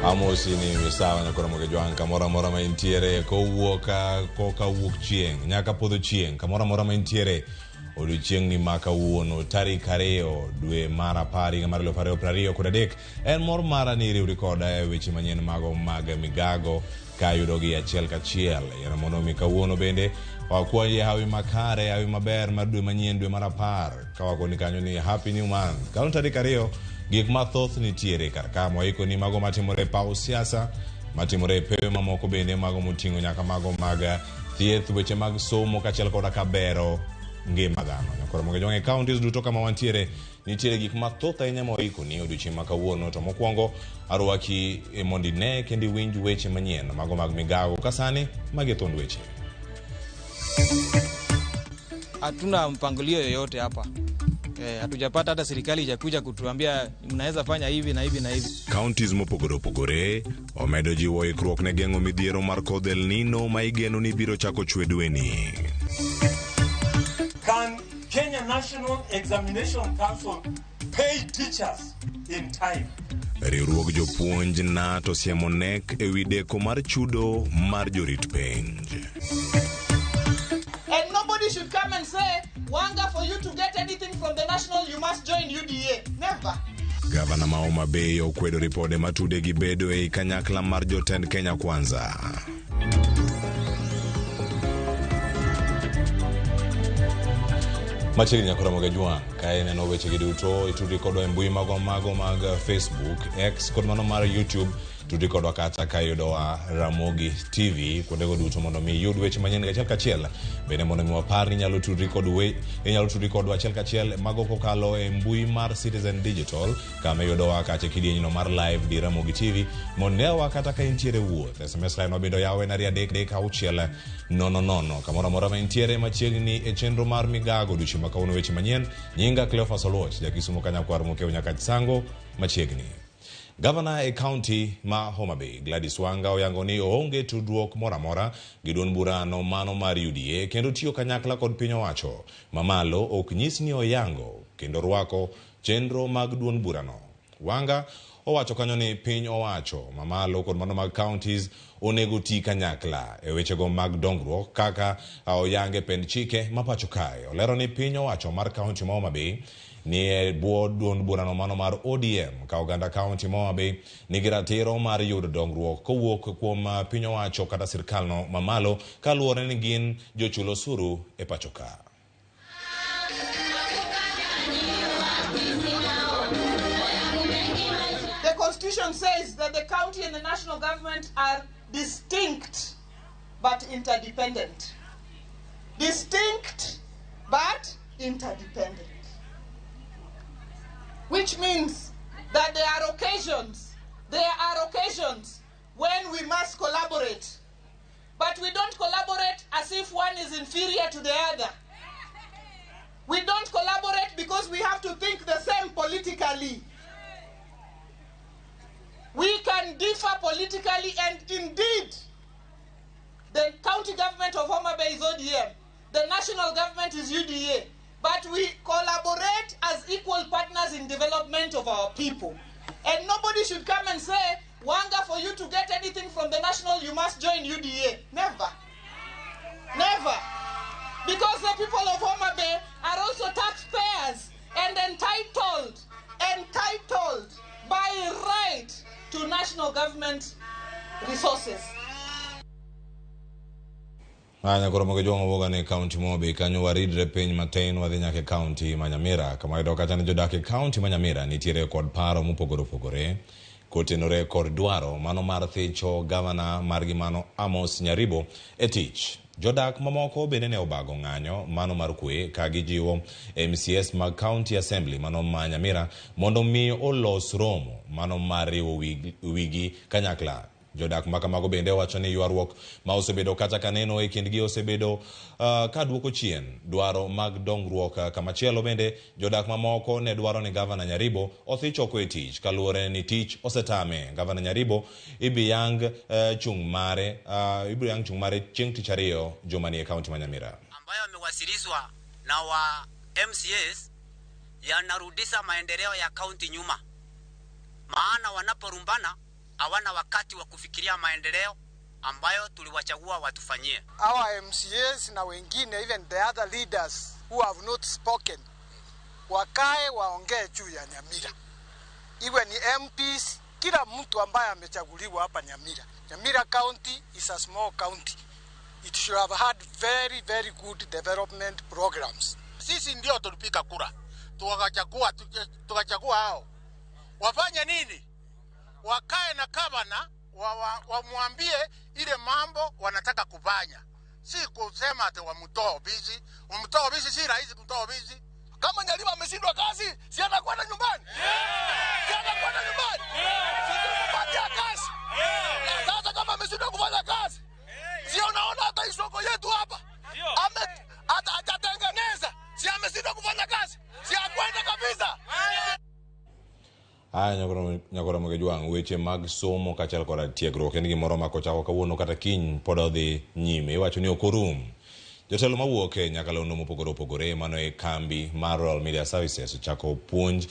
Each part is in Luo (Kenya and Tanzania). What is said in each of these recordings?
Amosi ni misawa nyakoro Mogejwang' kamoro amora ma intiere kowuok koka wuok chieng' nyaka podho chieng' kamoro amora ma intiere odiochieng'ni ma kawuono tarik 2 dwe mar 10 higa mar 2023. En mor mara ni iriwri koda e weche manyien mago mag migago ka yudogi achiel kachiel. Yiero mondo mi kawuono bende wakwayi hawi makare, hawi maber mar dwe manyien, dwe mar 10, ka wakoni kanyo ni happy new month. Kawuono tarik 2, gik mathoth nitiere kar ka mwaikoni mago matimore e paw siasa, matimore e pewe mamoko bende mago moting'o nyaka mago mag thieth, weche mag somo kaachiel koda ka bero ngima dhano. Nyakoro Mogejwang' e counties duto kama wantiere nitiere gik mathoth ahinya ma waikoni odiochieng' ma kawuono. To mokwongo arwaki mondo ine kendo iwinj weche manyien mago mag migago ka sani magi thuond weche. Hatuna mpangilio yoyote hapa. Hatujapata hata serikali ijakuja kutuambia mnaweza fanya hivi na hivi na hivi. Counties mopogore opogore omedo jiwo ikruok ne geng'o midhiero mar kodh El Nino ma igeno ni biro chako chwe dweni. Can Kenya National Examination Council pay teachers in time? Riwruog jopuonj KNUT osiemo KNEC ewi deko mar chudo mar jorit penj. And nobody should come and say, Wanga, for you to get anything from the national, you must join UDA. Never. Gavana ma Homa Bay okwedo ripode matude gi bedo ei kanyakla mar jotend Kenya Kwanza. Machiegni nyakora Mogejwang', ka ineno wechegi duto itudri kodwa e mbui mago mago mag Facebook, X kod mano mar YouTube. Tudri kodwa kata ka iyudowa Ramogi TV kuondego duto mondo mi iyud weche manyien achiel kachiel. Bende mondo mi wapar ni inyalo tudri kod we, inyalo tudri kodwa achiel kachiel mago kokalo e mbui mar Citizen Digital kama iyudowa kacha e kidienyno mar live di Ramogi TV mondo inewa kata ka intiere wuoth. SMS line wabedo yaw en 2 3 3 6 0 0 kamoro amora ma intiere machiegni e chenro mar migago odiochieng' ma kawuono weche manyien. Nyinga Cleophas Oluoch, jakisumo kanyakwar Mokeu Nyakach Sango machiegni. Gavana e county ma Homa Bay Gladys Wanga oyango ni oonge tudruok moro amora gi duond burano mano mar UDA kendo tiyo kanyakla kod piny owacho mamalo ok nyis ni oyango kendo rwako chenro mag duond burano. Wanga owacho kanyo ni piny owacho mamalo kod mano mag counties onego ti kanyakla e wechego mag dongruok kaka oyange pend chike ma pacho kae. Olero ni piny owacho mar county ma Homa Bay ni e bwo duond burano mano mar ODM ka oganda county ma Homa Bay nigi ratiro mar yudo dongruok kowuok kuom piny owacho kata sirkal no mamalo kaluwore ni gin jochul osuru e pacho ka. The Constitution says that the county and the national government are distinct but interdependent. Distinct but interdependent. Which means that there are occasions when we must collaborate. But we don't collaborate as if one is inferior to the other. We don't collaborate because we have to think the same politically. We can differ politically, and indeed, the county government of Homa Bay is ODM, the national government is UDA, but we collaborate as equal partners in development of our people. And nobody should come and say, Wanga, for you to get anything from the national, you must join UDA. Never. Never. Because the people of Homa Bay are also taxpayers and entitled by right to national government resources. Anya koro Mogejwang' owuoga ni county ma Homa Bay kanyo waridre piny matin wadhi nyaka e county ma Nyamira kama yudo kata ni jodak e county ma Nyamira nitiere kod paro mopogore opogore kotenore kod dwaro mano mar thicho gavana margi mano Amos Nyaribo e tich. Jodak mamoko bende ne obago ng'anyo mano mar kwe ka gijiwo MCS mag County Assembly mano ma Nyamira mondo mi olos romo mano mar riwo wigi kanyakla. Jodak makamago bende wacho ni ywaruok ma osebedo kata kaneno e kindgi osebedo ka duoko chien dwaro mag dongruok. Kamachielo bende jodak mamoko ne dwaro ni gavana Nyaribo othich oko e tich kaluwore ni tich osetame. Gavana Nyaribo ibiyang chung' mare ibiro yang chung' mare chieng' tich ariyo juma ni e kaunti ma Nyamira. Ambayo amewasilishwa na wa MCAs yanarudisha maendeleo ya kaunti nyuma, maana wanaporumbana hawana wakati wa kufikiria maendeleo ambayo tuliwachagua watufanyie. Our MCAs na wengine, even the other leaders who have not spoken, wakae waongee juu ya Nyamira, iwe ni MPs, kila mtu ambaye amechaguliwa hapa Nyamira. Nyamira County is a small county. It should have had very, very good development programs. Sisi ndio tulipiga kura tukachagua hao. Wafanye nini? Wakae na gavana wamwambie ile mambo wanataka kufanya, si kusema ati wamtoe ofisi. Wamtoe ofisi si rahisi kutoa ofisi. Kama Nyalima ameshindwa kazi, si anakwenda nyumbani? Si anakwenda nyumbani? Si tunampatia kazi. Sasa kama ameshindwa kufanya kazi, si unaona hata hii soko yetu hapa hajatengeneza, si ameshindwa kufanya kazi, si akwenda kabisa. Aya, nyakora Jwang', weche mag somo kaachiel koda tiegruok en gimoro ma kochako kawuono kata kiny pod odhi nyime. Iwacho ni ok orum. Jotelo mawuok e nyakalondo mopogore opogore mano e kambi mar Royal Media Services ochako puonj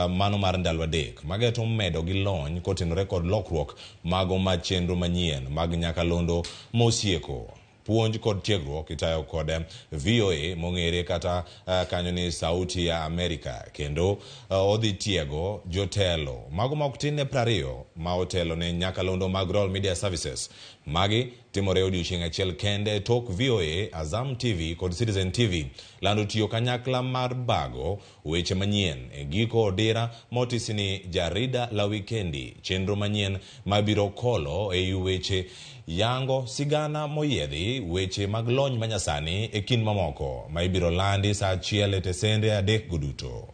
mano mar ndalo 3 mageto medo gi lony kotenore kod lokruok mago ma chenro manyien mag nyakalondo mosieko. Puonj kod tiegruok itayo kod VOA mong'ere kata kanyo ni Sauti ya Amerika, kendo odhi tiego jotelo mago ma ok tin ne 20 ma otelo ne nyakalondo mag Royal Media Services. Magi timore odiochieng' achiel kende tok VOA, Azam TV kod Citizen TV lando tiyo kanyakla mar bago weche manyien e giko odira motisi ni Jarida la Wikendi, chenro manyien mabiro kolo ei weche yango sigana moyiedhi, weche mag lony manyasani e kind mamoko ma ibiro landi saa 1 e tesende 3 go duto.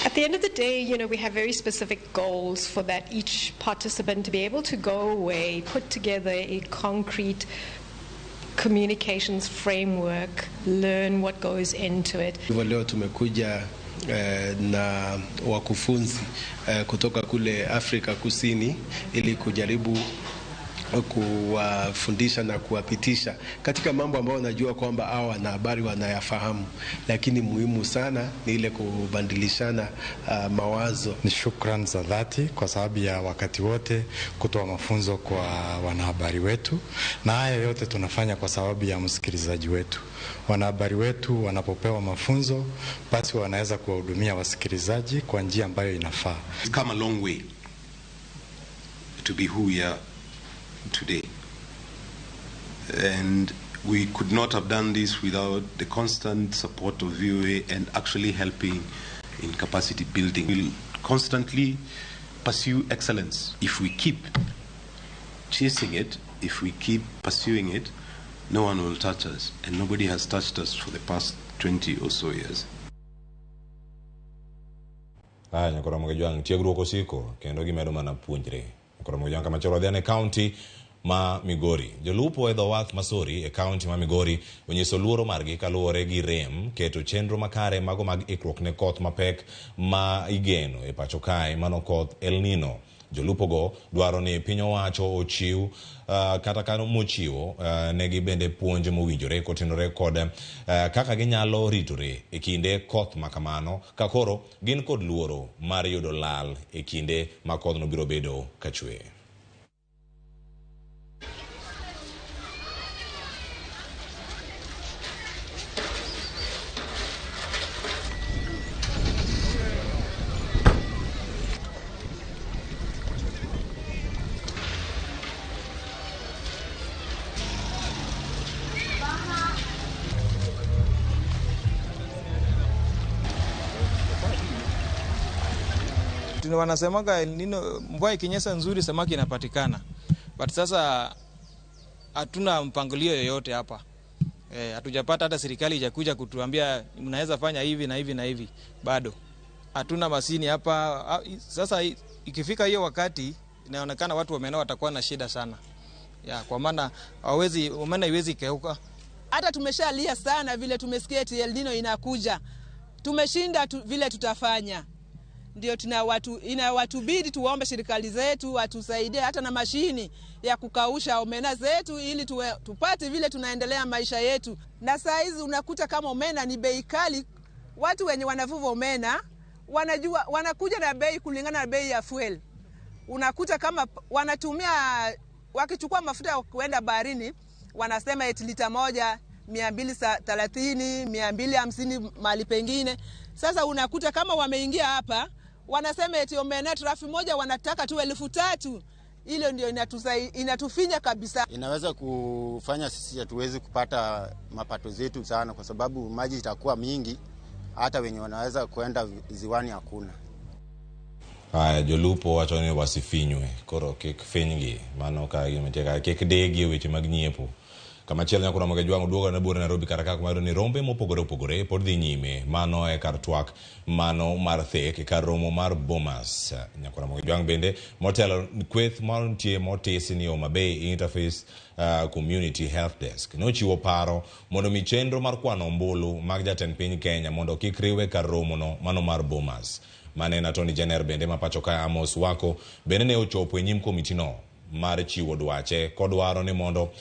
At the end of the day, you know, we have very specific goals for that each participant to be able to go away, put together a concrete communications framework, learn what goes into it. Hivyo leo tumekuja na wakufunzi kutoka kule Afrika Kusini ili kujaribu kuwafundisha na kuwapitisha katika mambo ambayo najua kwamba hawa wanahabari wanayafahamu, lakini muhimu sana ni ile kubadilishana mawazo. Ni shukrani za dhati kwa sababu ya wakati wote kutoa mafunzo kwa wanahabari wetu, na haya yote tunafanya kwa sababu ya msikilizaji wetu. Wanahabari wetu wanapopewa mafunzo, basi wanaweza kuwahudumia wasikilizaji kwa njia ambayo inafaa. It's come a long way to be who we are today, and we could not have done this without the constant support of VOA and actually helping in capacity building. We'll constantly pursue excellence. If we keep chasing it, if we keep pursuing it, no one will touch us, and nobody has touched us for the past 20 or so years. Aya, nyakora Jwang', tiegruok osiko kendo gimedo mana puonjre. Nyakora Jwang', kamachielo wadhi ane kaunti ma Migori. Jolupo e dho wath Masori e kaunti ma Migori onyiso luoro margi kaluwore gi rem keto chenro makare mago mag ikruok ne koth mapek ma igeno e pacho kae, mano koth El Nino. Jolupogo dwaro ni piny owacho ochiw kata kano mochiwo negi bende puonj mowinjore kotenore kod kaka ginyalo ritore e kinde koth makamano, ka koro gin kod luoro mar yudo lal e kinde ma kodhno biro bedo kachwe. Wanasemaga El Nino, mvua ikinyesha nzuri samaki inapatikana, but sasa hatuna mpangilio yoyote hapa. Hatujapata hata serikali ijakuja kutuambia mnaweza fanya hivi na hivi na hivi, bado hatuna masini hapa. Sasa ikifika hiyo wakati inaonekana watu wa maeneo watakuwa na shida sana ya, kwa maana hawezi, maana iwezi keuka. Hata tumeshalia sana vile tumesikia eti El Nino inakuja, tumeshinda vile tutafanya. Ndio inawatubidi tuombe serikali zetu watusaidie hata na mashini ya kukausha omena zetu ili tupate vile tunaendelea maisha yetu. Na saa hizi unakuta kama omena ni bei kali, watu wenye wanavuva omena wanajua wanakuja na bei kulingana na bei ya fuel. Unakuta kama wanatumia, wakichukua mafuta kuenda baharini wanasema eti lita moja 230, 250 mahali pengine. Sasa unakuta kama wameingia hapa wanasema eti omena trafi moja wanataka tu 3,000. Ile ndio inatufinya kabisa. Inaweza kufanya sisi hatuwezi kupata mapato zetu sana, kwa sababu maji itakuwa mingi, hata wenye wanaweza kwenda ziwani hakuna. Aya, jolupo wacho ni wasifinywe, koro kik finygi, mano ka gima kik degi weche mag nyiepo. Kamachielo nyakura Magajwang' duogo na buore Nairobi kar ka kuma yudo ni rombe mopogore opogore pod dhi nyime. Mano e kar twak mano mar thek kar romo mar Bomas. Nyakura Magajwang' bende motelo kweth mantie motisi ni Homa Bay Interface Community Health Desk nochiwo paro mondo mi chenro mar kwano ombulu mag jatend piny Kenya mondo kik riwe kar romono mano mar Bomas. Mane en Attorney General bende ma pacho ka Amos Wako bende ne ochopo e nyim komitino mar chiwo dwache kodwaro ni mondo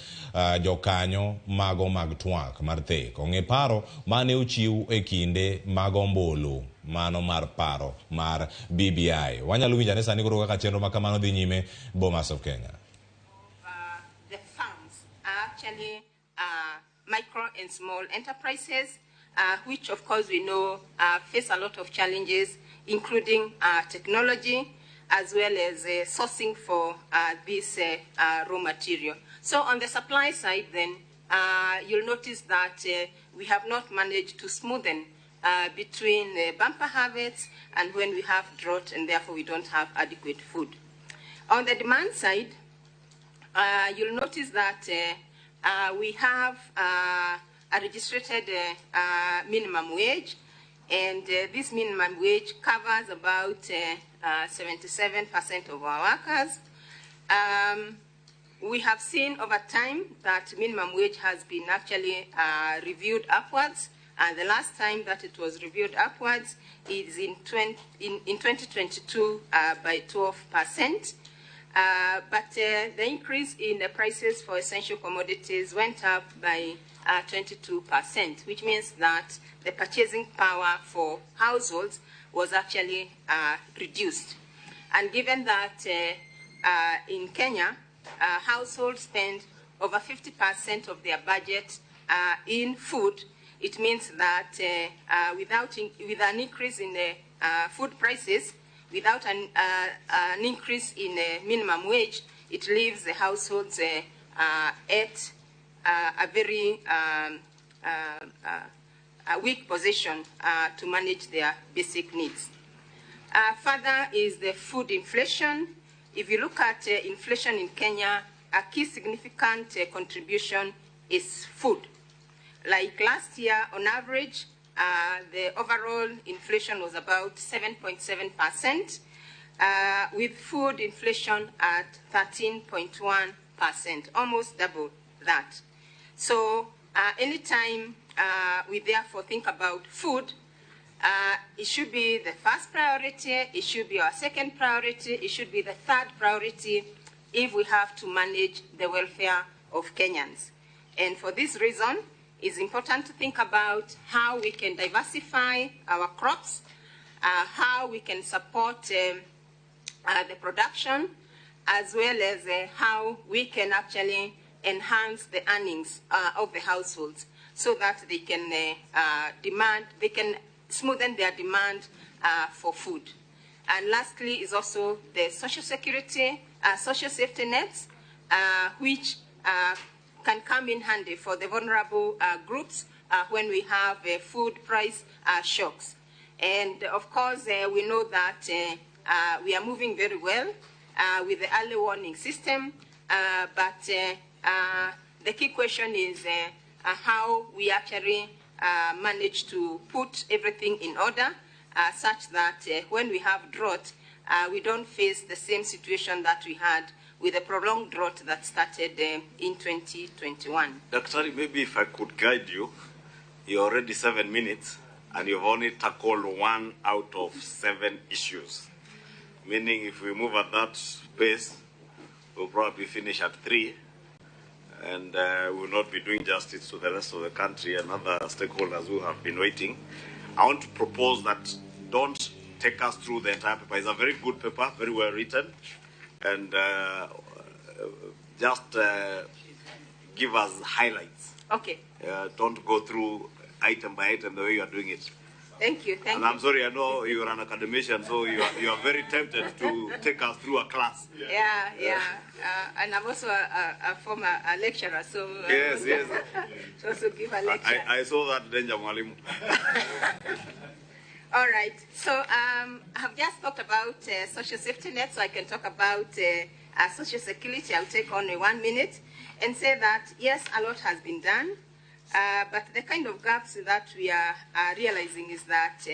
jokanyo mago mag twak mar thek ong'e paro mane ochiw e kinde mag ombulu mano mar paro mar BBI. Wanyalo winjo ane sani koro kaka chenro ma kamano dhi nyime Bomas of Kenya. The farms are actually micro and small enterprises, which of course we know face a lot of challenges, including technology, as well as sourcing for this raw material. So on the supply side then, you'll notice that we have not managed to smoothen between the bumper harvests and when we have drought, and therefore we don't have adequate food. On the demand side, you'll notice that we have a registered minimum wage, and this minimum wage covers about 77% of our workers. We have seen over time that minimum wage has been actually reviewed upwards, and the last time that it was reviewed upwards is in 2022 by 12%. But the increase in the prices for essential commodities went up by 22%, which means that the purchasing power for households was actually reduced. And given that in Kenya, households spend over 50% of their budget in food, it means that with an increase in the food prices, without an increase in the minimum wage, it leaves the households at a very weak position to manage their basic needs. Further is the food inflation. If you look at inflation in Kenya, a key significant contribution is food. Like last year, on average, the overall inflation was about 7.7%, with food inflation at 13.1%, almost double that. So anytime we therefore think about food, it should be the first priority, it should be our second priority, it should be the third priority if we have to manage the welfare of Kenyans. And for this reason, it's important to think about how we can diversify our crops, how we can support the production, as well as how we can actually enhance the earnings of the households so that they can they can smoothen their demand for food. And lastly is also the social security, social safety nets, which can come in handy for the vulnerable groups when we have food price shocks. And of course, we know that we are moving very well with the early warning system, but the key question is how we actually manage to put everything in order such that when we have drought, we don't face the same situation that we had with a prolonged drought that started in 2021. Daktari, maybe if I could guide you, you're already 7 minutes. And you've only tackled 1 out of 7 issues. Meaning if we move at that pace, we'll probably finish at 3, and we will not be doing justice to the rest of the country and other stakeholders who have been waiting. I want to propose that don't take us through the entire paper. It's a very good paper, very well written, and just give us highlights. Okay. Don't go through item by item the way you are doing it. Thank you. Thank and you. I'm sorry, I know you're an academician, so you are very tempted to take us through a class. Yeah, yeah. And I'm also a former lecturer, so... Yes, yes. To also give a lecture. I saw that danger, Mwalimu. All right. So I've just talked about social safety net, so I can talk about social security. I'll take only 1 minute and say that, yes, a lot has been done. But the kind of gaps that we are realizing is that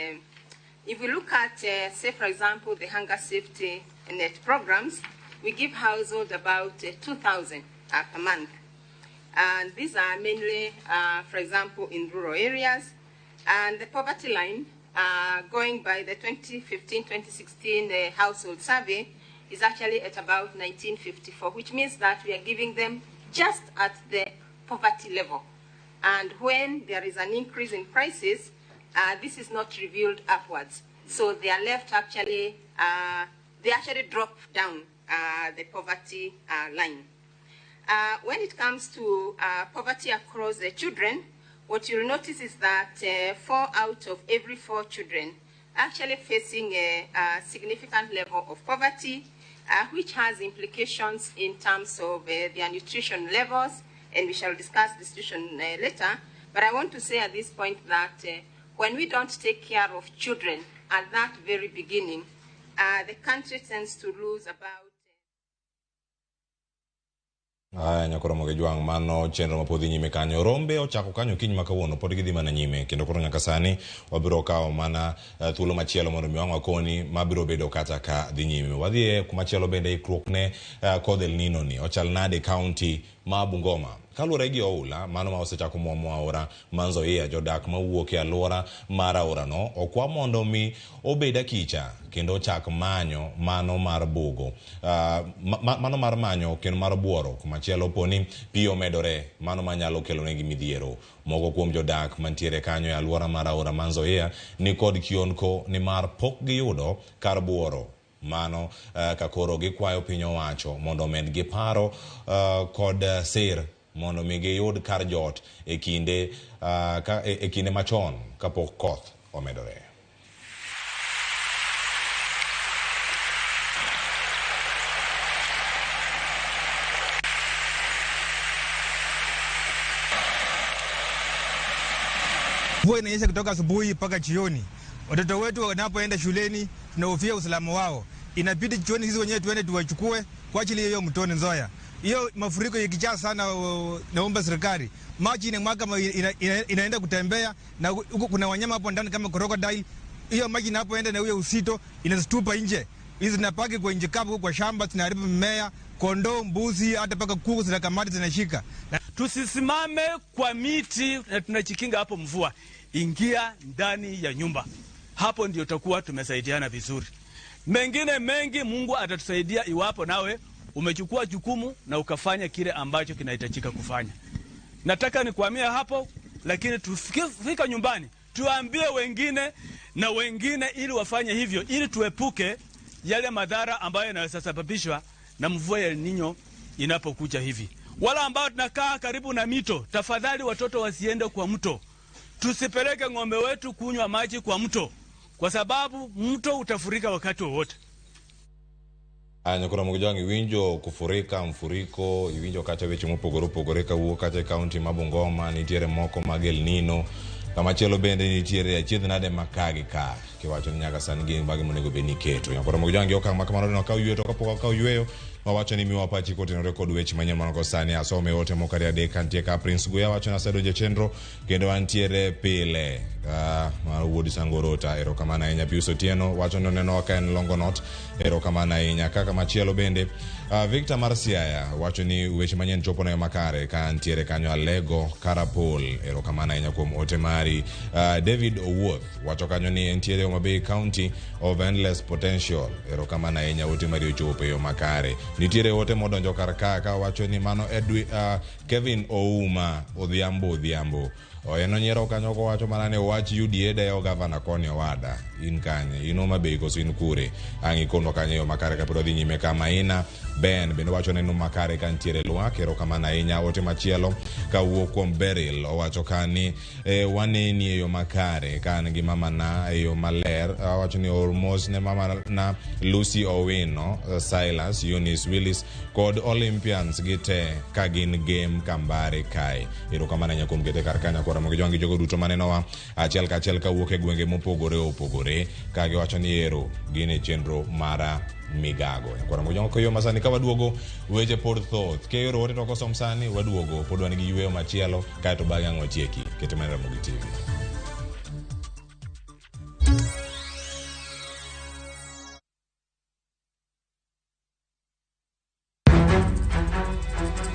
if we look at, say, for example, the hunger safety net programs, we give households about 2,000 per month. And these are mainly, for example, in rural areas. And the poverty line, going by the 2015-2016 household survey, is actually at about 1954, which means that we are giving them just at the poverty level. And when there is an increase in prices, this is not revealed upwards. So they are left actually, they actually drop down the poverty line. When it comes to poverty across the children, what you'll notice is that 4 out of every 4 children actually facing a significant level of poverty, which has implications in terms of their nutrition levels, and we shall discuss this nutrition later. But I want to say at this point that when we don't take care of children at that very beginning, the country tends to lose about... Aya nyakoro Jwang' mano chenro ma podhi nyime kanyo rombe ochako kanyo kiny ma kawuono pod gidhi mana nyime kendo koro nyaka sani wabiro kawo mana thuolo machielo mondo mi wang' wakoni mabiro bedo kata ka dhi nyime. Wadhi e kumachielo bende ikruok ne kodh El Nino ni ochal nade county ma Bungoma kaluwore gi oula mano ma osechako muomo aora ma Nzoia. Jodak mawuok e alwora mar aorano okwa mondo mi obed akicha kendo ochak manyo mano mar bugo mano mar manyo kendo mar buoro. Kumachielo poni pi omedore mano manyalo kelonegi midhiero. Moko kuom jodak mantiere kanyo e alwora mar aora ma Nzoia ni kod kionko ni mar pok giyudo kar buoro mano kakoro gikwayo piny owacho mondo omed gi paro kod sir mondo mi giyud kar jot e kinde e kinde machon kapok koth omedore. Mvua inanyesha kutoka asubuhi mpaka jioni. Watoto wetu wanapoenda shuleni tunahofia usalama wao. Inabidi jioni sisi wenyewe tuende tuwachukue kwa ajili hiyo mtoni Nzoia. Hiyo mafuriko ikijaa sana, naomba serikali maji inamwaga inaenda kutembea na huko kuna wanyama hapo ndani kama crocodile. Hiyo maji inapoenda na huyo usito inazitupa nje. Hizi zinapaki kwa nje kavu kwa shamba, zinaharibu mimea, kondoo, mbuzi, hata paka kuku zinakamata zinashika. Tusisimame kwa miti na tunachikinga hapo mvua. Ingia ndani ya nyumba. Hapo ndio tutakuwa tumesaidiana vizuri. Mengine mengi Mungu atatusaidia iwapo nawe umechukua jukumu na ukafanya kile ambacho kinahitajika kufanya. Nataka nikuhamia hapo, lakini tufika nyumbani tuambie wengine na wengine ili wafanye hivyo, ili tuepuke yale madhara ambayo yanaweza sababishwa na mvua ya El Nino inapokuja hivi. Wala ambao tunakaa karibu na mito, tafadhali watoto wasiende kwa mto. Tusipeleke ng'ombe wetu kunywa maji kwa mto, kwa sababu mto utafurika wakati wowote. Nyakoro Jwang' iwinjo kufurika mfuriko, iwinjo kata weche mopogore opogore kawuok kata e kaunti ma Bungoma, nitiere moko mag El Nino, kamachielo bende nitiere achiedh nade ma ka gi ka kiwacho ni nyaka sani gin magi monego bed ni iketo. Nyakoro Jwang' okang' ma kamano okaw yweyo, to kapok okaw yweyo Wawacho ni miwa pachi kotenore kod weche manyien manogo sani. Asome ote moko ariyo adek kantie ka Prince Guya wacho ni asedonjo e chenro kendo antiere pile. Mar wuod Sangorota, erokamano ahinya. Pius Otieno wacho ni onenowa ka en Longonot, erokamano ahinya. Kaka machielo bende Victor mar Siaya wacho ni weche manyien chopo ne makare ka ntiere kanyo Alego Karapol, erokamano ahinya kuom ote mari. David Owuoth wacho kanyo ni entiere Homa Bay County of Endless Potential, erokamano ahinya, ote mari ochopo e yo makare. Nitiere ote modonjo kar ka wacho ni mano Edwi, Kevin Ouma Odhiambo Odhiambo en onyiero kanyo kowacho mana ni wach UDA dewo gavana koni owada in kanye in Homa Bay koso in kure ang' ikonwa kanyo e yo makare kapod wadhi nyime ka Maina Ben bende wacho ni en makare ka ntiere Lwak, erokamano ahinya. Ote machielo kawuok kuom Beryl owacho ka ni waneni e yo makare ka an gi mamana e yo maler. Owacho ni or mos ne mamana Lucy Owino, Silas, Eunice Willis kod Olympians gi te ka gin game Kambare kae. Erokamano ahinya kuom kete kar kanyo koro mogi jwangi jogo duto manenowa achiel kachiel kawuok e gwenge mopogore opogore ka giwacho ni ero gin e chenro mara migago. Koro mogi jwangi koyo masani ka waduogo weche pod thoth. Keyo ote to kosom sani waduogo pod wan gi yweyo machielo kaeto bang'e ang' watieki. Kete mana Ramogi TV.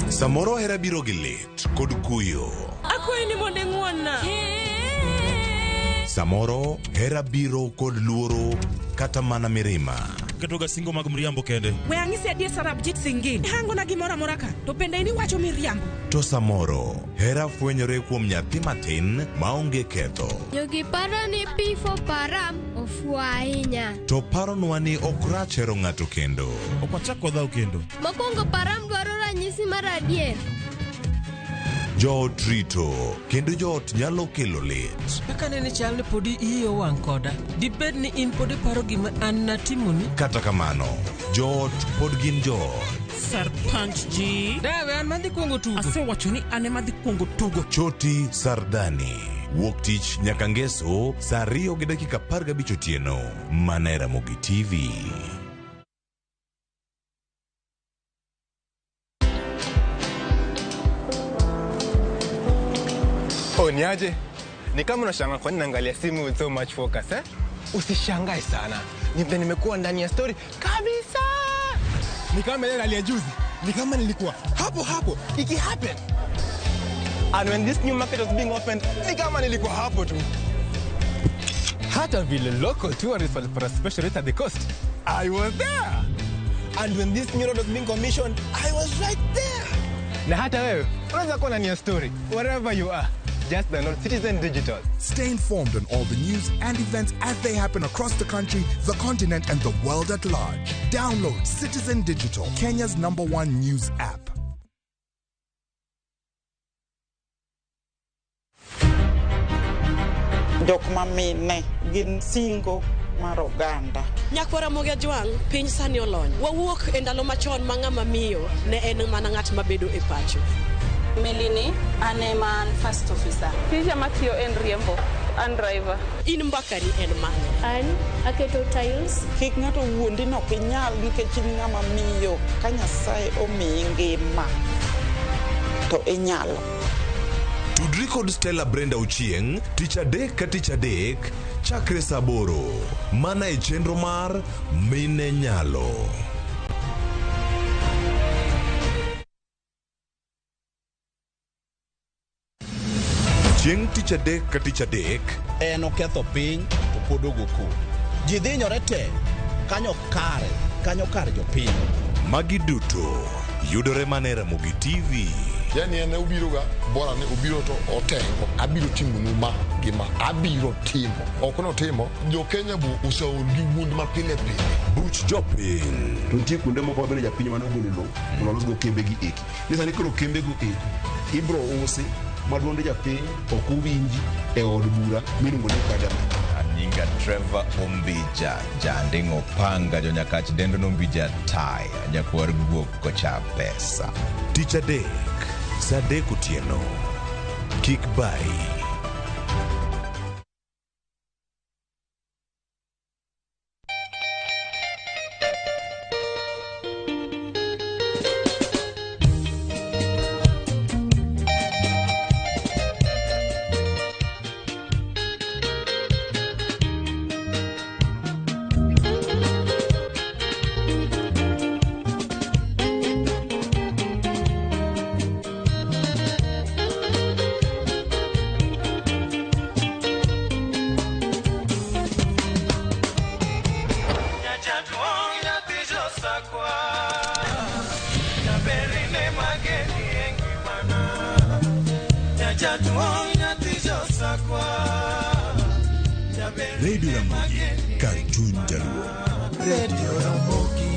Samoro hera biro gi lit kod kuyo. Akwayi ni mondo ing'won-na. Samoro hera biro kod luoro kata mana mirima. Ketoga singo mag mriambo kende. We ang'isi adier Sarabjit Singh. Hangona gimoro amora ka, to bende in iwacho miriambo. To samoro hera fwenyore kuom nyathi matin maonge ketho. Jogi paro ni P for Param ofuwo ahinya. To paronwa ni ok rach hero ng'ato kendo. Ok wachak wadhaw kendo. Mokwongo Param dwaro ranyisi mar adier. Joot rito kendo joot nyalo kelo lit. Kaka nene chal ni podi iyi owang' koda. Dibed ni in pod iparo gima an natimoni? Kata kamano, joot pod gin joot. Sarpanch ji. Dawe an madhi kuongo tugo. Asewacho ni an ema dhi kuongo tugo. Choti Sardani. Wuok tich nyaka ngeso saa 2:15 otieno. Mana e Ramogi TV. Oh, niaje? Ni kama unashangaa kwa nini naangalia simu with so much focus, eh? Usishangae sana. Ni vile nimekuwa ndani ya story kabisa. Ni kama ile ya juzi. Ni kama nilikuwa hapo hapo iki happen. And when this new market was being opened, ni kama nilikuwa hapo tu. Hata vile local tourists walipata special rate at the coast, I was there. And when this new road was being commissioned, I was right there. Na hata wewe unaweza kuwa ndani ya story wherever you are. Just download Citizen Digital. Stay informed on all the news and events as they happen across the country, the continent, and the world at large. Download Citizen Digital, Kenya's #1 news app. Jok mamine gin singo mar oganda. Nyakwara Ramogi Ajwang', piny sani olony. Wawuok e ndalo machon ma ng'ama miyo ne en mana ng'at mabedo e pacho. Melini, an ema an first officer. Tija matiyo en riembo, an driver. In mbakani en mane? An aketo tiles. Kik ng'ato wuondi ni ok inyal nikech in ng'ama miyo ka Nyasaye omiyi ngima to inyalo. Tudri kod Stella Brenda Ochieng' tich adek ka tich adek chakre saa 8 mana e chenro mar Mine Nyalo. Chieng' tich adek ka tich adek en oketho piny to pod ogo koko. Ji dhinyore te kanyo kare jopiny. Magi duto yudore mana e Ramogi TV. Yani en obiro ga bora ni obiro to otengo abiro timo nu ma gima abiro timo ok notimo jo Kenya bu oseol gi wuond ma pile pile. Buch jopiny. To nitie kuonde moko mabende japiny mane ogolo lowo mondo olosgo kembe gi eki. Ni sani koro kembe go eki ibro usi ma duonde japiny ok owinji e od bura miluongo ni parliament. Anyinga Trevor Ombija, janding'o panga jonyakach dendo nombija taya nyakwar guok kocha pesa. Tich adek saa 3 otieno. Kik bai. Radio Ramogi, kar chuny Jaluo. Radio Ramogi.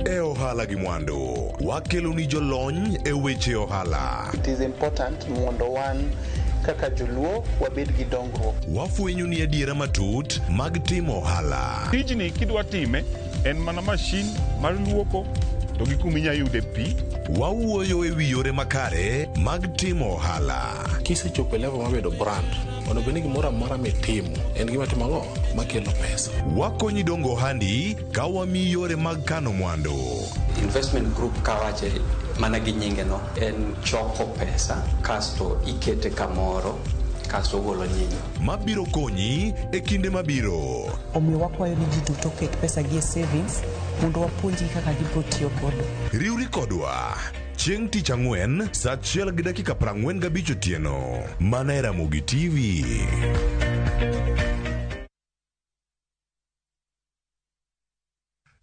E ohala gi mwandu, wakeloni jolony e weche ohala. It is important mondo wan kaka joluo wabed gi dongruok. Wafwenyo ni adiera matut mag timo ohala. Tijni kidwa time en mana mashin mar luoko to gi kuma inya yude pi. Wawuoyo e wi yore makare mag timo ohala. Kisechopo e level mar bedo brand, onego bed ni gimoro amora mitimo en gima timo ang'o makelo pesa. Wakonyi dongo ohandi ka wamiyi yore mag kano mwandu. Investment group kawache mana gi nyinge no en choko pesa kasto ikete kamoro kasto ogolo nyinyo. Mabiro konyi e kinde mabiro. Omiyo wakwayo ni ji duto oket pesa gi e savings mondo wapuonjgi kaka gibiro tiyo godo. Riwri kodwa chieng' tich ang'wen saa 1:45 otieno mana e Ramogi TV.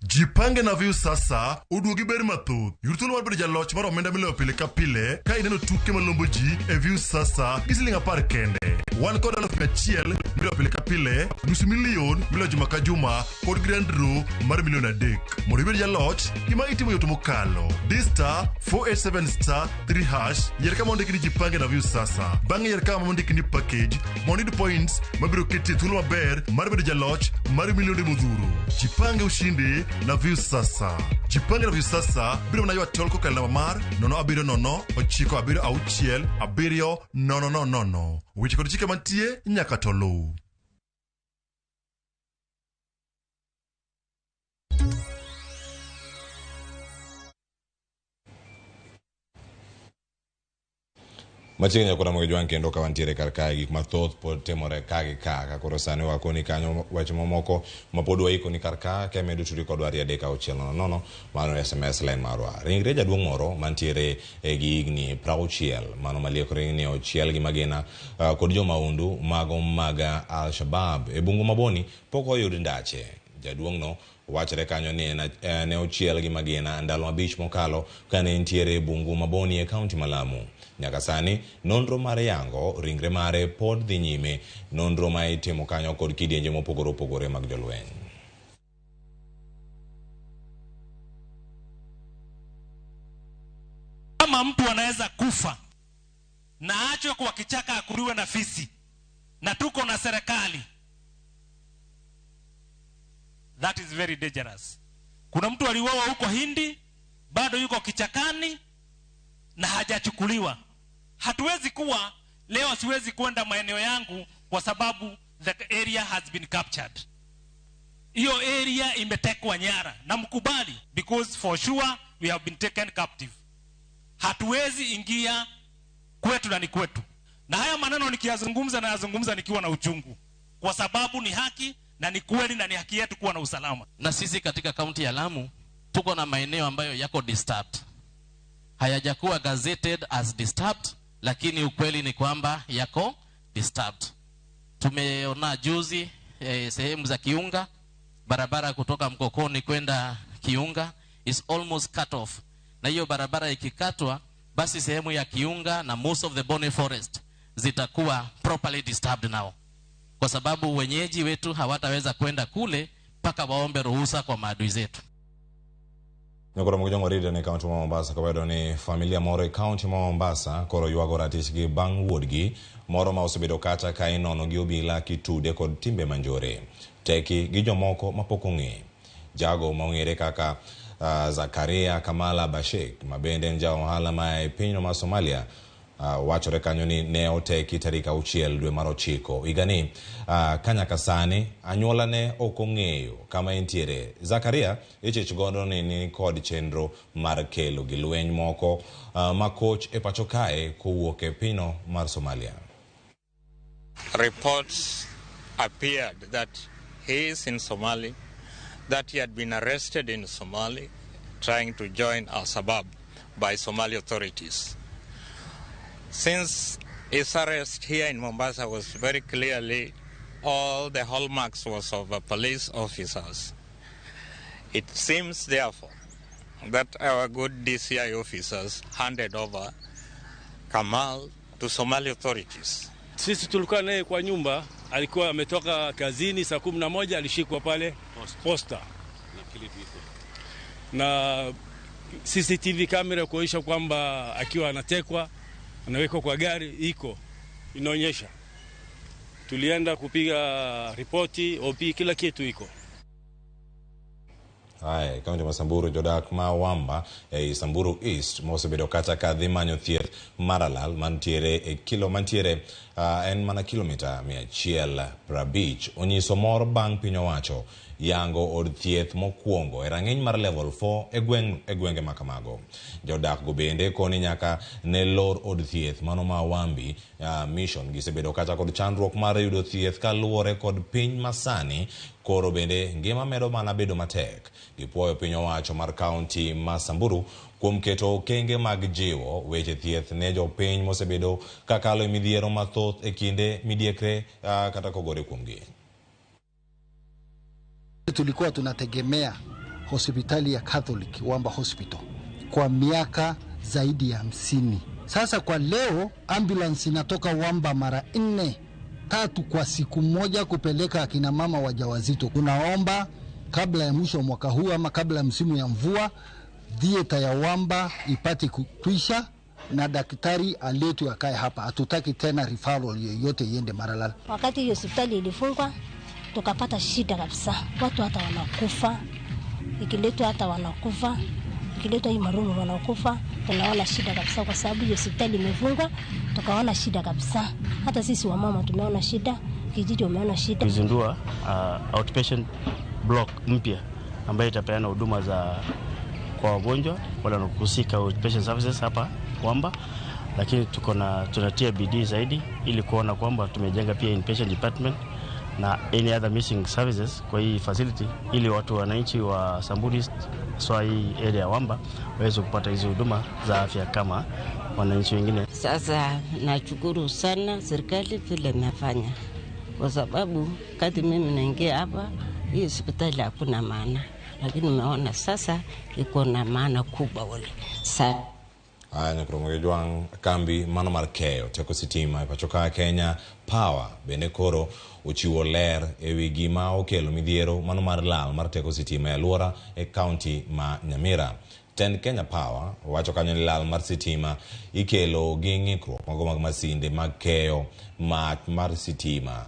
Jipange na Viusasa oduogi ber mathoth. Yud thuolo mar bedo jaloch mar omenda miloyo pile ka pile ka ineno tuke malombo ji e Viusasa gi siling 10 kende. Wan kod 1,000 miloyo pile ka pile, 500,000 miloyo juma ka juma kod grand draw mar 3 million. Mondo ibed jaloch, gima itimo yot mokalo. Di *487*3# yier kama ondiki ni Jipange na Viusasa. Bang'e yier kama ondiki ni package mondo iyud points mabiro keti e thuolo maber mar bedo jaloch mar milionde modhuro. Jipange ushindi na Viusasa. Jipange na Viusasa biro mana ywa tol kokalo namba mar 070 976 7000. Weche kod chike mantie nyaka to luw. Machiegni nyaka Ramogi Jwang' kendo ka wantiere kar kae gik mathoth pod timore ka gi ka ka koro sani wakoni kanyo weche mamoko ma pod waikoni kar ka kemedo tudri kodwa 2 3 6 0 0 mano SMS line marwa. Ringre jaduong' moro mantiere gi higni 60 mano maliekore ni ochiel gi magina kod jomaundu mago mag Al-Shabaab e bungu maboni pok oyud ndache. Jaduong' no wachore kanyo ni ne ochiel gi magina ndalo 5 mokalo kane entiere e bungu maboni e kaunti ma Lamu. Nyaka sani nonro mar yango ringre mare pod dhi nyime, nonro ma itimo kanyo kod kidienje mopogore opogore mag jolweny. Kama mtu anaweza kufa na aachwe kwa kichaka akuliwe na fisi, na tuko na serikali, that is very dangerous. Kuna mtu aliuawa huko Hindi, bado yuko kichakani na hajachukuliwa. Hatuwezi kuwa leo, siwezi kwenda maeneo yangu kwa sababu the area has been captured. Hiyo area imetekwa nyara na mkubali, because for sure we have been taken captive. Hatuwezi ingia kwetu na ni kwetu. Na haya maneno nikiyazungumza nayazungumza nikiwa na uchungu, kwa sababu ni haki na ni kweli na ni haki yetu kuwa na usalama. Na sisi katika kaunti ya Lamu tuko na maeneo ambayo yako disturbed. Hayajakuwa gazetted as disturbed, lakini ukweli ni kwamba yako disturbed. Tumeona juzi sehemu za Kiunga, barabara kutoka Mkokoni kwenda Kiunga is almost cut off. Na hiyo barabara ikikatwa, basi sehemu ya Kiunga na most of the Boni Forest zitakuwa properly disturbed now. Kwa sababu wenyeji wetu hawataweza kwenda kule mpaka waombe ruhusa kwa maadui zetu. Nyakoro Mugijong waride ne kaunti ma Mombasa kawedo ni familia moro e kaunti ma Mombasa koro ywago ratichgi bang' wuodgi moro ma osebedo kata ka inono gi obila kitude kod timbe manjore teki gi jomoko mapok ong'e. Jago ma ong'ere kaka Zakaria Kamala Bashek ma bende en ja ohala ma e pinyno ma Somalia wachore kanyo ni ne oteki tarik 6 dwe mar 9 higani. Ka nyaka sani anyuola ne ok ong'eyo kama entiere. Zakaria ichich godo ni ni kod chenro mar kelo gi lweny moko makoch e pacho kae kowuok e pinyno mar Somalia. Reports appeared that he is in Somalia, that he had been arrested in Somalia trying to join Al-Shabaab by Somali authorities. Since his arrest here in Mombasa was very clearly all the hallmarks was of police officers. It seems, therefore, that our good DCI officers handed over Kamal to Somali authorities. Sisi tulikuwa naye kwa nyumba, alikuwa ametoka kazini saa 11, alishikwa pale Posta na CCTV kamera kuonyesha kwamba akiwa anatekwa anawekwa kwa gari, iko inaonyesha. Tulienda kupiga ripoti OP, kila kitu iko. Ae, kaunti ma Samburu jodak ma Wamba ei Samburu East mosebedo kata ka dhi manyo thieth maralal mantiere e kilo mantiere en mana kilomita 150 onyiso mor bang' piny owacho yango od thieth mokwongo e rang'iny mar level 4 e gwenge makamago. Jodak go bende koni nyaka ne lor od thieth mano ma Wambi Mission gisebedo kata kod chandruok mar yudo thieth kaluwore kod piny masani koro bende ngima medo mana bedo matek. Gipuoyo piny owacho mar kaunti ma Samburu kuom keto okenge mag jiwo weche thieth ne jopiny mosebedo kakalo e midhiero mathoth e kinde midiekre kata kogore kuomgi. Tulikuwa tunategemea hospitali ya Catholic Wamba Hospital kwa miaka zaidi ya 50. Sasa kwa leo ambulance inatoka Wamba mara 4, 3 kwa siku moja kupeleka akina mama wajawazito. Tunaomba kabla ya mwisho wa mwaka huu ama kabla ya msimu ya mvua dieta ya Wamba ipate kukwisha na daktari aletwe akae hapa. Hatutaki tena referral yoyote iende Maralal. Wakati hiyo hospitali ilifungwa tukapata shida kabisa. Watu hata wanakufa. Ikiletwa hata wanakufa. Ikiletwa hii marumu wanakufa. Tunaona shida kabisa kwa sababu hiyo hospitali imefungwa, tukaona shida kabisa. Hata sisi wamama tumeona shida, kijiji umeona shida. Tulizindua outpatient block mpya ambayo itapeana huduma za kwa wagonjwa wale wanaohusika outpatient services hapa Wamba, lakini tunatia bidii zaidi ili kuona kwamba tumejenga pia inpatient department na any other missing services kwa hii facility ili watu wananchi wa Samburu East so hii area ya Wamba waweze kupata hizi huduma za afya kama wananchi wengine. Sasa nashukuru sana serikali vile imefanya, kwa sababu kati mimi naingia hapa hii hospitali hakuna maana, lakini nimeona sasa iko na maana kubwa wale sana. Aya, nyakromo jwang' kambi mano mar keyo teko sitima e pacho ka Kenya Power bende koro ochiwo ler ewi gima okelo midhiero mano mar lal mar teko sitima e alwora e kaunti ma Nyamira. Tend Kenya Power wacho kanyo ni lal mar sitima ikelo gi ng'ikruok mago mag masinde mag keyo mach mar sitima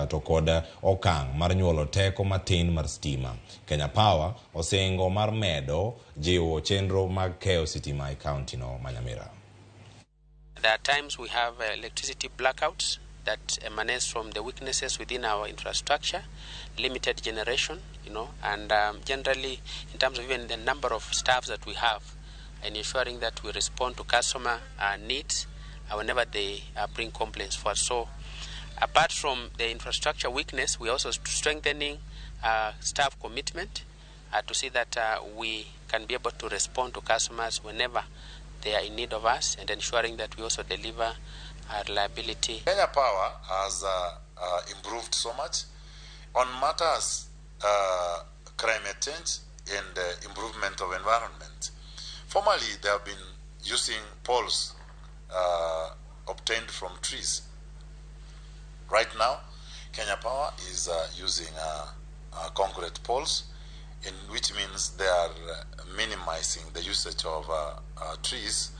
to kod okang' mar nyuolo teko matin mar sitima. Kenya Power osingo mar medo jiwo chenro mag keyo sitima e kaunti no ma Nyamira. There are times we have electricity blackouts that emanates from the weaknesses within our infrastructure, limited generation, and generally in terms of even the number of staff that we have, and ensuring that we respond to customer needs whenever they bring complaints for us. So apart from the infrastructure weakness, we are also strengthening staff commitment to see that we can be able to respond to customers whenever they are in need of us, and ensuring that we also deliver reliability. Kenya Power has improved so much on matters climate change and improvement of environment. Formerly, they have been using poles obtained from trees. Right now, Kenya Power is using concrete poles, in which means they are minimizing the usage of trees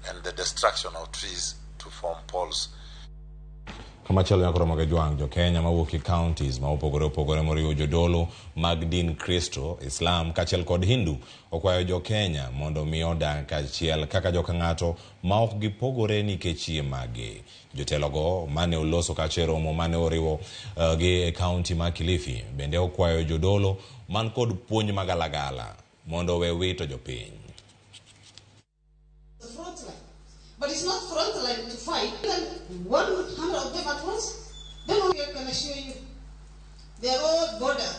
and the destruction of trees to form poles. Kamachielo nyakoro mag jwang' jo Kenya mawuok e counties ma opogore opogore moriwo jodolo mag din Kristo, Islam kaachiel kod Hindu okwayo jo Kenya mondo mi odag kaachiel kaka joka ng'ato ma ok gipogore nikech yie maggi. Jotelogo mane oloso kacha e romo mane oriwo gi e county ma Kilifi bende okwayo jodolo man kod puonj magalagala mondo owe wito jopiny. But it's not frontline to fight. Then 100 of them at once, then we can assure you, they are all border,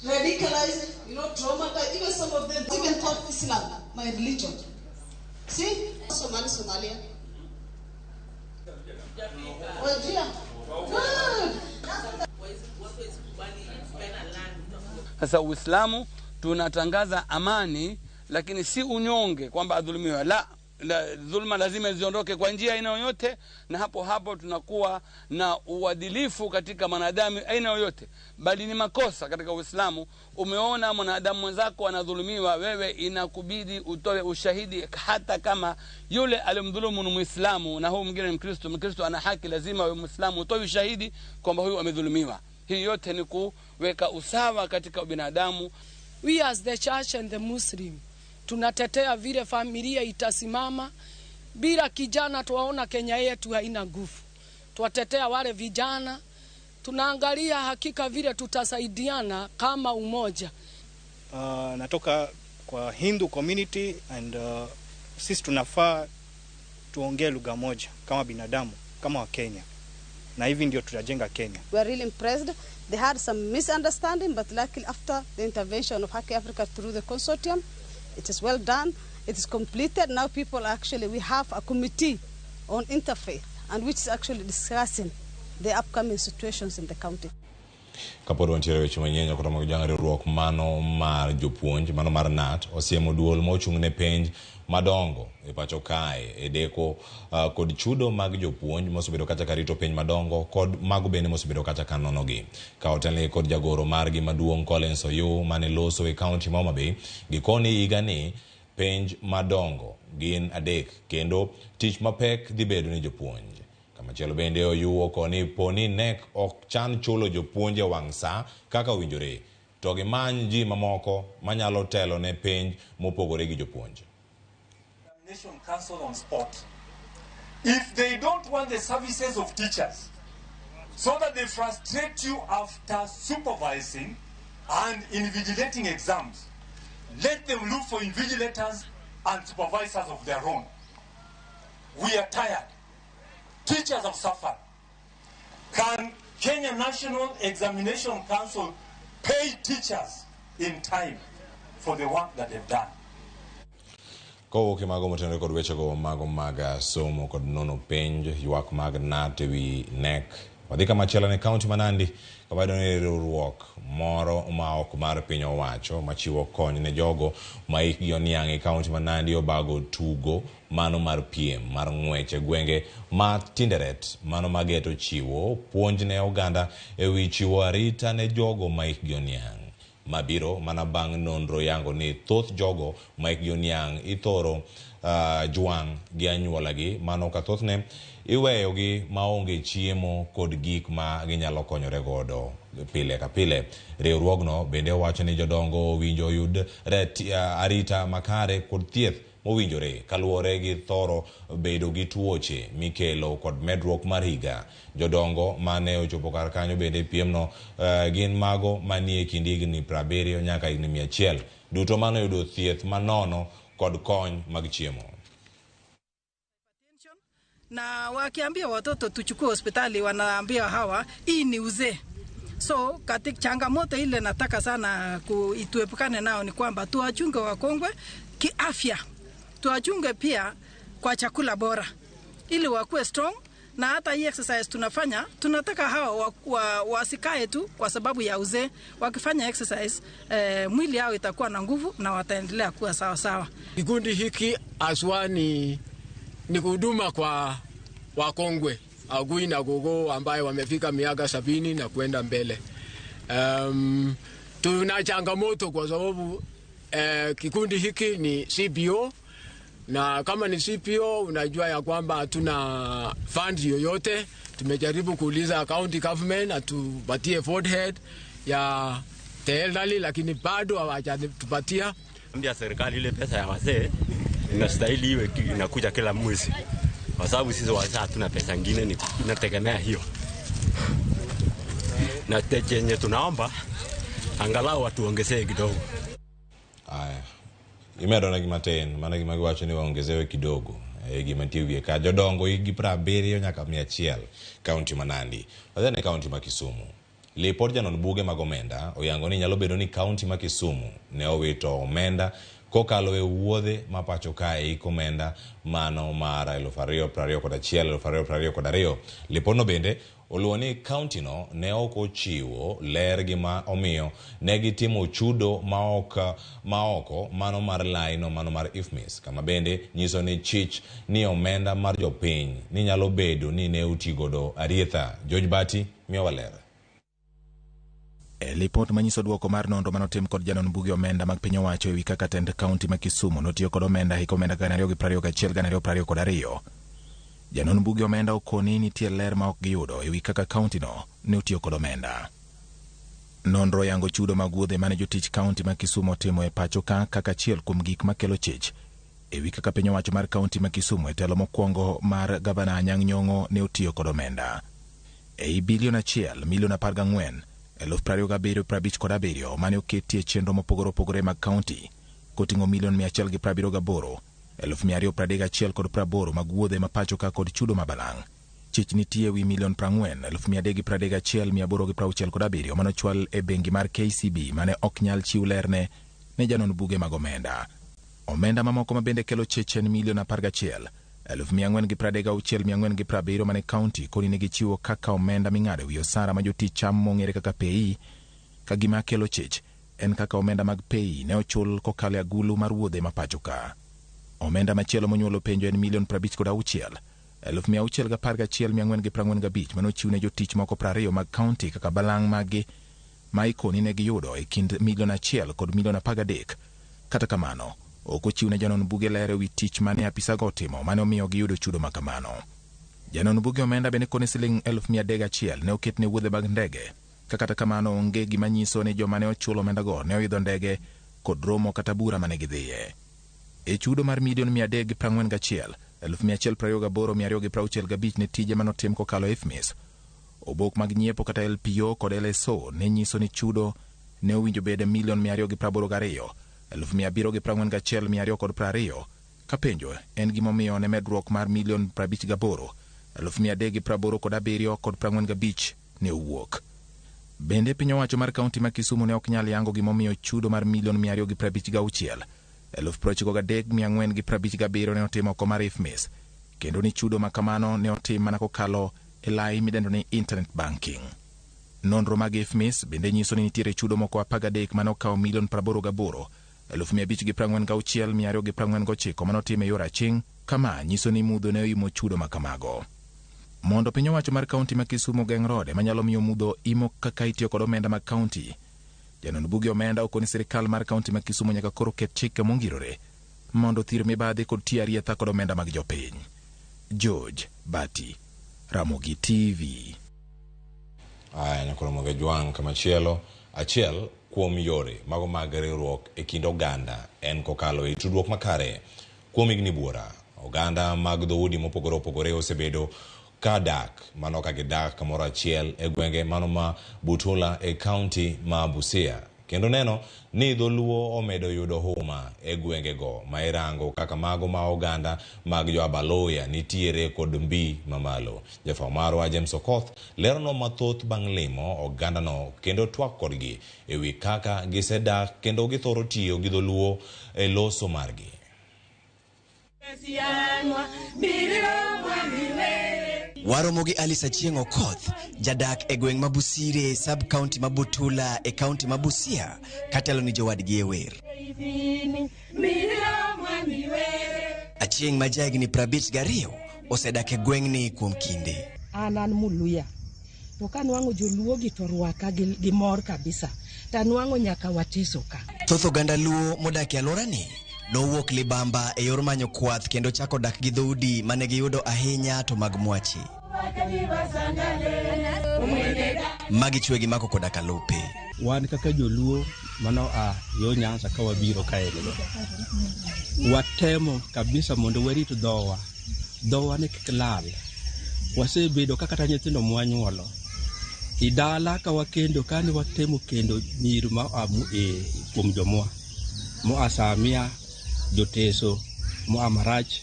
radicalized, traumatized. Even some of them even taught Islam, my religion. See? Somali, Somalia. Wajia. Good. Sasa Uislamu Tunatangaza amani, lakini si unyonge kwamba adhulumiwe. La, la, dhulma lazima ziondoke kwa njia aina yoyote, na hapo hapo tunakuwa na uadilifu katika mwanadamu aina yoyote, bali ni makosa katika Uislamu. Umeona mwanadamu mwenzako anadhulumiwa, wewe inakubidi utoe ushahidi, hata kama yule aliyemdhulumu ni Muislamu na huyu mwingine ni Mkristo. Mkristo ana haki, lazima wewe Muislamu utoe ushahidi kwamba huyu amedhulumiwa. Hii yote ni kuweka usawa katika ubinadamu. We as the church and the Muslim tunatetea vile familia itasimama. Bila kijana tuwaona Kenya yetu haina nguvu. Twatetea wale vijana, tunaangalia hakika vile tutasaidiana kama umoja. Natoka kwa Hindu community and sisi tunafaa tuongee lugha moja kama binadamu, kama Wakenya, na hivi ndio tutajenga Kenya. We are really impressed. They had some misunderstanding, but luckily after the intervention of Haki Africa through the consortium, it is well done. It is completed. Now people actually, we have a committee on interfaith, and which is actually discussing the upcoming situations in the county. Kapod wantiere weche manyien nyaka mag jang riwruok mano mar jopuonj mano mar KNUT osiemo duol mochung' ne penj madongo e pacho kae e deko kod chudo mag jopuonj mosebedo kacha ka rito penj madongo kod mago bende mosebedo kacha ka nonogi. Ka otelnegi kod jagoro margi maduong' Collins Oyuu mane loso e kaunti ma Homa Bay, gikoni higani penj madongo gin 3 kendo tich mapek dhi bedo ni jopuonj. Kamachielo bende Oyuu okoni poni KNEC ok chan chulo jopuonj e wang' sa kaka owinjore, to gimany ji mamoko manyalo telo ne penj mopogore gi jopuonj. Nation Council on Sport. If they don't want the services of teachers, so that they frustrate you after supervising and invigilating exams, let them look for invigilators and supervisors of their own. We are tired. Teachers have suffered. Can Kenya National Examination Council pay teachers in time for the work that they've done? Kowuok e mago motenore kod wechego mago mag somo kod nono penj, ywak mag KNUT ewi KNEC. Wadhi kamachielo ne kaunti ma Nandi, kama iyudo ni riwruok moro ma ok mar piny owacho machiwo kony ne jogo ma hikgi oniang' e kaunti ma Nandi obago tugo mano mar piem mar ng'wech e gwenge ma Tinderet mano mageto chiwo puonj ne oganda ewi chiwo arita ne jogo ma hikgi oniang'. Mabiro mana bang' nonro yango ni thoth jogo ma hikgi oniang' ithoro jwang' gi anyuolagi, mano ka thothne iweyogi maonge chiemo kod gik ma ginyalo konyore godo pile ka pile. Riwruogno bende owacho ni jodongo owinjo oyud arita makare kod thieth mowinjore kaluwore gi thoro bedo gi tuoche mikelo kod medruok mar higa. Jodongo mane ochopo kar kanyo bende piemno gin mago manie kind higni 70 nyaka higni 100, duto mano yudo thieth manono kod kony mag chiemo. Na wakiambia watoto tuchukue hospitali, wanaambia hawa hii ni uzee. So katika changamoto ile nataka sana tuepukane nao ni kwamba tuwachunge wakongwe kiafya, tuwachunge pia kwa chakula bora ili wakuwe strong. Na hata hii exercise tunafanya, tunataka hawa wasikae tu kwa sababu ya uzee. Wakifanya exercise mwili yao itakuwa na nguvu na wataendelea kuwa sawa sawa. Kikundi hiki aswa ni huduma kwa wakongwe agui na gogo ambaye wamefika miaka 70 na kwenda mbele. Tuna changamoto kwa sababu kikundi hiki ni CBO, na kama ni CPO unajua ya kwamba hatuna fund yoyote. Tumejaribu kuuliza county government atupatie forehead ya the elderly, lakini bado hawajatupatia. Ambia serikali ile pesa ya wazee inastahili iwe inakuja kila mwezi, kwa sababu sisi wazee hatuna pesa nyingine, inategemea hiyo. Na chenye tunaomba angalau watuongezee kidogo. Aya. Imedo na gimatin, mana gima giwacho ni waongezewe kidogo. Gima nitie wiye ka jodongo hikgi 70 nyaka 100 kaunti ma Nandi. Wadhi ne kaunti ma Kisumu. Lipod janon buge mag omenda oyango ni nyalo bedo ni kaunti ma Kisumu ne owito omenda Kokalo e wuodhe ma pacho kae iko omenda mano mar 2021 2022. Lipodno bende oluwo ni kaunti no ne ok ochiwo ler gima omiyo ne gitimo chudo ma oko mano mar laino mano mar IFMIS, kama bende nyiso ni chich ni omenda mar jopiny ni nyalo bedo ni ne otigodo arietha. George Bati miyowa ler. E lipot manyiso duoko mar nonro manotim kod janon buge omenda mag piny owacho ewi kaka tend kaunti ma Kisumu notiyo kod omenda hik omenda 2021 2022. Janon buge omenda okoni nitie ler ma ok giyudo ewi kaka kaunti no ne otiyo kod omenda. Nonro yango chudo mag wuodhe mane jotich kaunti ma Kisumu otimo e pacho ka kaka achiel kuom gik makelo chich ewi kaka piny owacho mar kaunti ma Kisumu e telo mokwongo mar gavana Anyang' Nyong'o ne otiyo kod omenda. Ei bilion 1 milion 14 27,057 mane oketie chenro mopogore opogore mag kaunti koting'o milion 178 231,80 mag wuodhe ma pacho ka kod chudo ma balang'. Chich nitie wi milion 40 331,867 manochwal e bengi mar KCB mane ok nyal chiw lerne ne janon buge mag omenda. Omenda mamoko ma bende kelo chich en milion 11 436,470 mane kaunti koni ne gichiwo kaka omenda ming'ado ewi osara ma jotich cham mong'ere kaka PAYE, ka gima kelo chich en kaka omenda mag PAYE ne ochul kokalo e agulu mar wuodhe ma pacho ka. Omenda machielo monyuolo penjo en milion 56 611,445 manochiw ne jotich moko 20 mag kaunti kaka balang' maggi ma ikoni ne giyudo e kind milion 1 kod milion 13. Kata kamano, ok ochiw ne janon buge ler ewi tich mane apisago otimo mane omiyo giyudo chudo ma kamano. Janon buge omenda bende koni siling 301,000 ne oket ne wuodhe mag ndege, ka kata kamano onge gima nyiso ni joma ne ochulo omendago ne oidho ndege kod romo kata bura mane gidhiye. E chudo mar milion 341 128,265 ne tije manotim kokalo e IFMIS, obok mag nyiepo kata LPO kod LSO ne nyiso ni chudo ne owinjo bed milion 282 741,220, ka penjo en gimomiyo ne medruok mar milion 58 387,45 ne owuok. Bende piny owacho mar kaunti ma Kisumu ne ok nyal yango gimomiyo chudo mar milion 256 93457 ne otim oko mar IFMIS, kendo ni chudo ma kamano ne otim mana kokalo e lai midendo ni internet banking. Nonro mag IFMIS bende nyiso ni nitiere chudo moko 13 mane okawo milion 88 546,249 manotim e yor aching', kama nyiso ni mudho ne oimo chudo ma kamago. Mondo piny owacho mar kaunti ma Kisumu ogeng' rode manyalo miyo mudho imo kaka itiyo kod omenda mag kaunti, janon buge omenda okoni sirikal mar kaunti ma Kisumu nyaka koro ket chike mongirore mondo othir mibadhi kod tiyo arietha kod omenda mag jopiny. George Bati, Ramogi TV. Aya, nyakoro Moge Jwang' kamachielo, achiel kuom yore mago mag riwruok e kind oganda en kokalo e tudruok makare. Kuom higni buora, oganda mag dhoudi mopogore opogore osebedo ka dak mano ka gidak kamoro achiel e gwenge mano ma Butula e kaunti ma Busia, kendo neno ni dholuo omedo yudo huma e gwengego ma irango kaka mago ma oganda mag jo-Abaluya nitiere kod mbi mamalo. Jafwambo marwa James Okoth lerono mathoth bang' limo ogandano kendo twak kodgi ewi kaka gisedak kendo githoro tiyo gi dholuo e loso margi. Waromo gi Alice Achieng' Okoth, jadak e gweng' ma Busire, sub county ma Butula e county ma Busia, katelo ni jowadgi e wer. Achieng' ma jahigni 52 osedak e gweng'ni kuom kinde. An Muluya. To kanwang'o joluo gi to rwaka gi mor kabisa. Tanwang'o nyaka wateso ka. Thoth oganda Luo modak e alworani nowuok libamba e yor manyo kwath kendo chako dak gi dhoudi mane giyudo ahinya to mag mwachi. Magi chwe gimako koda kalupe. Wan kaka joluo mano a yo Nyanza ka wabiro kae watemo kabisa mondo warit dhowa. Dhowa ne kik lal. Wasebedo kaka kata nyithindo mwanyuolo. Idala ka wakendo kane watemo kendo nyiri ma a kuom jomwa. Moa Samia, Joteso, moa Marach.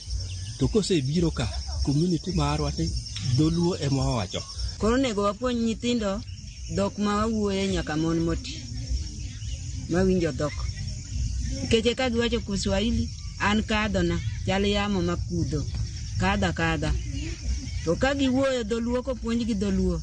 To kosebiro ka, community marwa ni dholuo ema wawacho. Koro onego wapuonj nyithindo dhok ma wawuoye nyaka mon moti mawinjo dhok. Nikech ka giwacho Kiswahili an kadhona chal yamo makudho kadha kadha. To ka giwuoyo dholuo kopuonjgi dholuo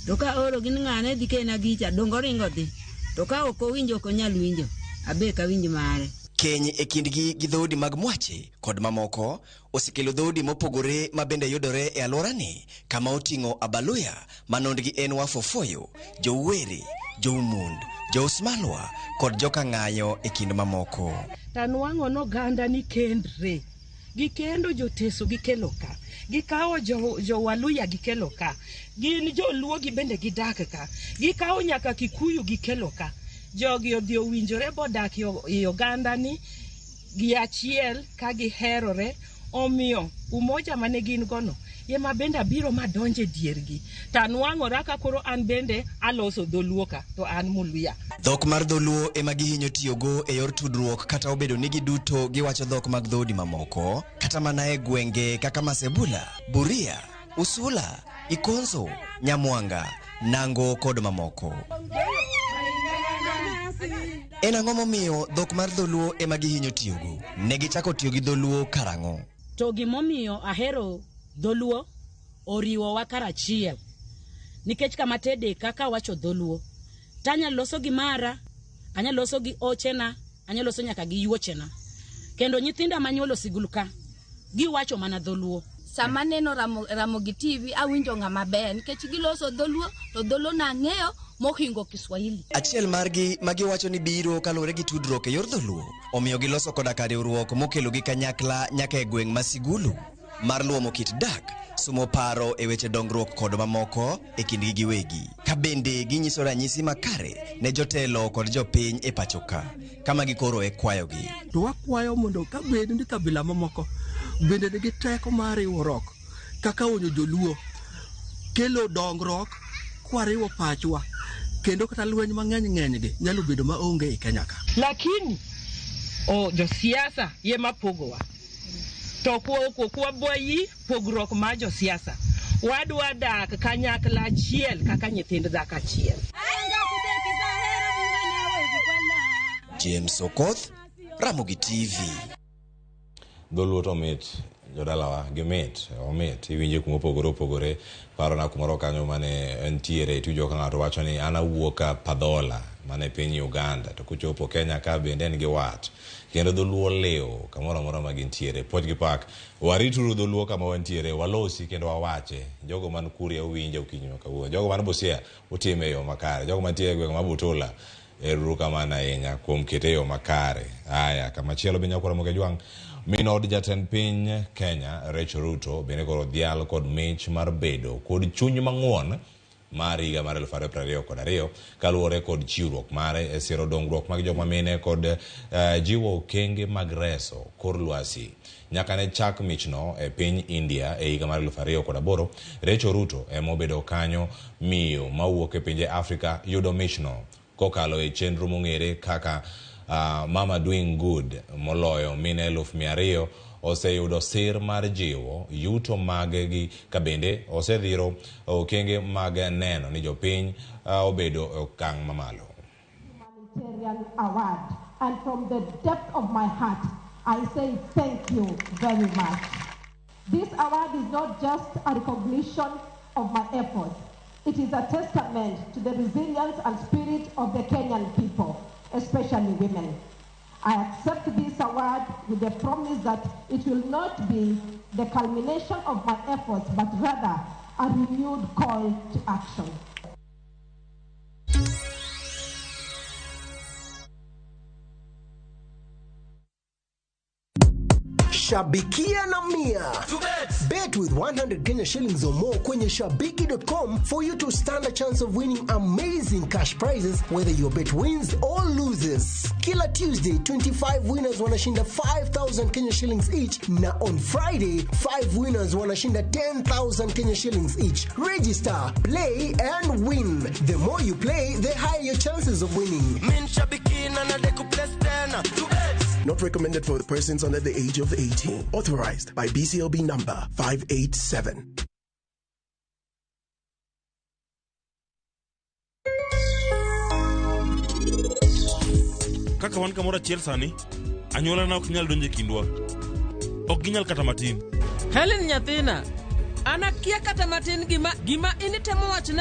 to ka oro gi ni ng'ane dhi kena gicha dongo ringo dhi. To ka ok owinjo ok onyal winjo abe kawinj mare. Keny e kindgi gi dhoudi mag mwache kod mamoko osekelo dhoudi mopogore ma bende yudore e alworani kama oting'o Abaluya ma nondgi en Wafofoyo, Jouwere, Joumund, Jousmalwa kod Jokang'ayo e kind mamoko. Tanwang'o noganda ni kendre. Gikendo joteso gikelo ka. Gikawo jo Waluya gikelo ka. Gin joluo gi bende gidak ka. Gikawo nyaka Kikuyu gikelo ka. Jogi odhi owinjore bodak i oganda ni gi achiel ka giherore. Omiyo umoja mane gin gono ema bende abiro madonje diergi. Tanwang'ora ka koro an bende aloso dholuo ka to an Muluya. Dhok mar dholuo ema gihinyo tiyogo e yor tudruok kata obedo ni giduto giwacho dhok mag dhoudi mamoko kata mana e gwenge kaka Masebula, Buria, Usula, Ikonzo, Nyamwanga, Nango kod mamoko. En ang'o momiyo dhok mar dholuo ema gihinyo tiyogo? Ne gichako tiyo gi dholuo karang'o? To gimomiyo ahero dholuo oriwowa karachiel nikech kama tede kaka wacho dholuo tanyalo loso gi mara, anyalo loso gi ochena, anyalo loso nyaka gi yuochena. Kendo nyithinda manyuolo sigul ka giwacho mana dholuo. Sama neno Ramogi TV awinjo ng'ama ber nikech giloso dholuo to dholuo nang'eyo mohingo Kiswahili. Achiel margi ma giwacho ni biro kaluwore gi tudruok e yor dholuo omiyo giloso koda ka riwruok mokelogi kanyakla nyaka e gweng' ma Sigulu mar luomo kit dak, sumo paro e weche dongruok kod mamoko e kindgi giwegi. Ka bende ginyiso ranyisi makare ne jotelo kod jopiny e pacho ka, kama gikoro e kwayogi. To wakwayo mondo ka bed ni kabila mamoko bende nigi teko mar riwruok kaka onyo joluo kelo dongruok kwariwo pachwa kendo kata lweny mang'eny ng'eny gi nyalo bedo maonge e Kenya ka. Lakini josiasa ema pogowa. To ok wabwayi pogruok mar josiasa. Wadwa dak kanyakla achiel kaka nyithind dhako achiel. James Okoth, Ramogi TV. Dholuo to mit jodalawa gimit omit iwinje kuma opogore opogore parona kumoro kanyo mane entiere tiwinjo ka ng'ato wacho ni an awuok Padhola mane piny Uganda to kochopo Kenya ka bende en gi wat kendo dholuo liw kamoro amora ma gintiere puoch gi pak warituru dholuo kama wantiere walosi kendo wawache jogo man Kuria uwinje okinyi ma kawuono jogo man Busia utime e yo makare jogo mantie e gweng' ma Butula ero kamano ahinya kuom kete e yo makare aya kamachielo be nyakwa Ramogi Ajwang' min od jatend piny Kenya Rachel Ruto bende koro odhial kod mich mar bedo kod chuny mang'won mar higa mar 2022 kaluwore kod chiwruok mare e siro dongruok mag joma mine kod jiwo okenge mag reso kor lwasi. Nyaka ne chak michno e piny India e higa mar 2008, Rachel Ruto ema obedo kanyo miyo mawuok e pinje Afrika yudo michno kokalo e chenro mong'ere kaka Mama Doing Good moloyo mine 200,000 oseyudo sir mar jiwo yuto mag-gi ka bende osedhiro okenge mag neno ni jopiny obedo e okang' mamalo. Humanitarian Award. And from the depth of my heart, I say thank you very much. This award is not just a recognition of my efforts. It is a testament to the resilience and spirit of the Kenyan people, especially women. I accept this award with the promise that it will not be the culmination of my efforts, but rather a renewed call to action. Shabikia na Mia. Bet with 100 Kenya shillings or more kwenye shabiki.com for you to stand a chance of winning amazing cash prizes whether your bet wins or loses. Kila Tuesday 25 winners wanashinda 5000 Kenya shillings each na on Friday 5 winners wanashinda 10,000 Kenya shillings each. Register, play and win. The more you play, the higher your chances of winning. Min shabiki na na tena. Not recommended for persons under the age of 18. Authorized by BCLB number 587. Kaka wan kamoro achiel sani, anyuolana ok nyal donjo e kindwa. Ok ginyal kata matin. Helen nyathina, an akia kata matin gima gima initemo wachna.